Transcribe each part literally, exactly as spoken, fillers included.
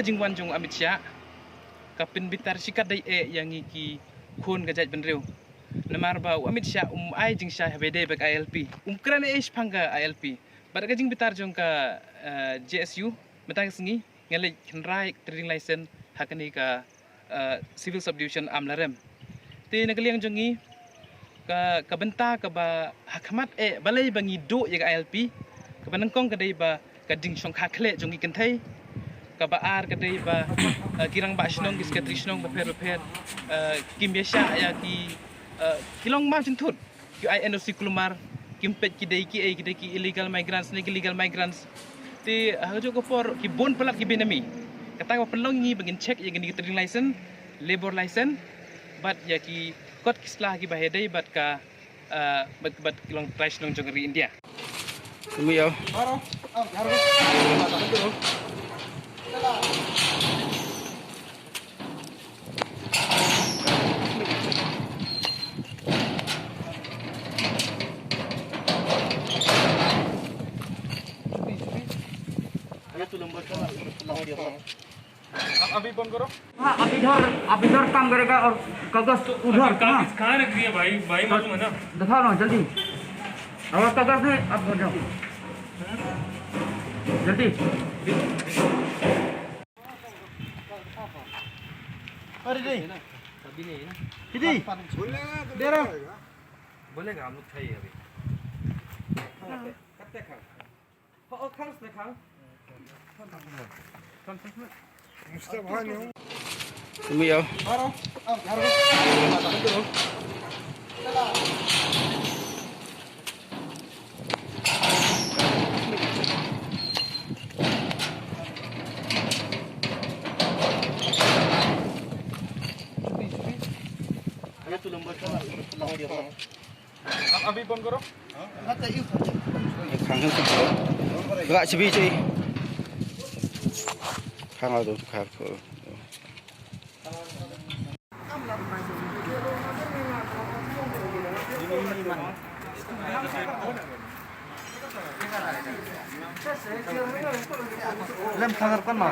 Jingwan jong u Amit Shah ka pynbitar shikatdei eh ïa ngi ki khun ka jaitbynriew. Namar ba u Amit Shah um ai jingshai haba dei bad ka I L P. Um kren eh shaphang ka I L P. Bad ka jingbitar jong ka, eh, J S U mynta ka sngi nga leit khynra ïa ka trading license ha kane ka, eh, Civil Subdivision Amlarem. Te na ka liang jong ngi ka, ka bynta kaba ha khmat eh balei ba ngi duh ïa ka I L P, kaba nyngkong ka dei ba ka jingshongkha khleh jong ngi kynthei, kaba ar ka dei ba, eh, ki rangbah shnong, ki secretary shnong bapher bapher, eh, kim ïa shah ïa ki, eh, ki long mar jynthut. Ki ai N O C kulmar, kim peit ki dei ki ei, ki dei ki illegal migrants ne ki legal migrants. Te ha kajuh ka por ki bun palat ki benami. Kata ka pynlong ngi ba ngin check ïa kine ki trading license, labour license, bad ïa ki kot ki sla kiba ïadei bad ka, ah, bad, bad ki long trai shnong jong ka ri India. Kumi ïa. आप अभी बंद करो। हाँ, आप इधर, आप इधर काम करेगा और कागज उधर, हाँ। कागज कहाँ रख दिया भाई? भाई मालूम है ना? दिखा रहा हूँ, जल्दी। और कागज नहीं, आप हो जाओ। जल्दी। अरे नहीं। अभी नहीं है ना? दीदी। दे रहा। बोलेगा, हम लोग थे ही अभी। हाँ। कब तक है? ओ, ओ, खर्च देखा। मुस्तफा ने। Kumi ïa. आप अभी बंद करो। Khang hang tu. Ga chibi chi. Khang au tu khang tu. Lem khang kan ma.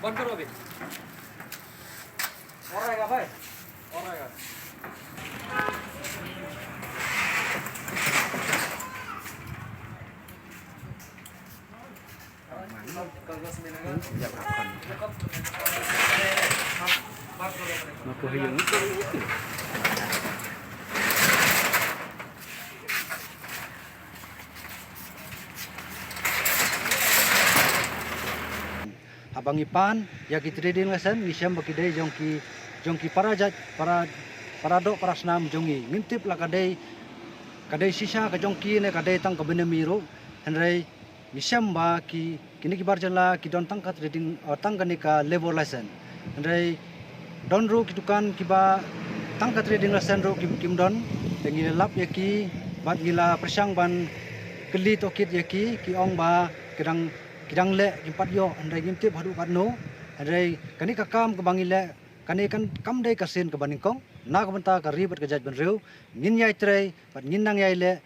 बंद करो अभी। और आएगा भाई, और आएगा। Haba ngi pan ïa ki trading license, ngi shem ba ki dei jong ki, jong ki para jait, para, para doh para snam jong ngi. Ngim tip la ka dei, ka dei shisha ka jong ki ne ka dei tang ka benami ruh. Hynrei ngi shem ba ki, kine ki bar jylla ki don tang ka trading, eh, tang kane ka labour license. Hynrei don ruh ki dukan kiba tang ka trading license ruh kim, kim don. Te ngi la lap ïa ki bad ngi la pyrshang ban kylli tohkit ïa ki, ki ong ba ki dang, ki dang leh, kim pat ïoh, hynrei ngim tip haduh katno. Hynrei kane ka kam kaba ngi leh, kane kan kam dei ka sien kaba nyngkong na ka bynta ka ri bad ka jaitbynriew. Ngin ïai trei bad ngin nang ïai leh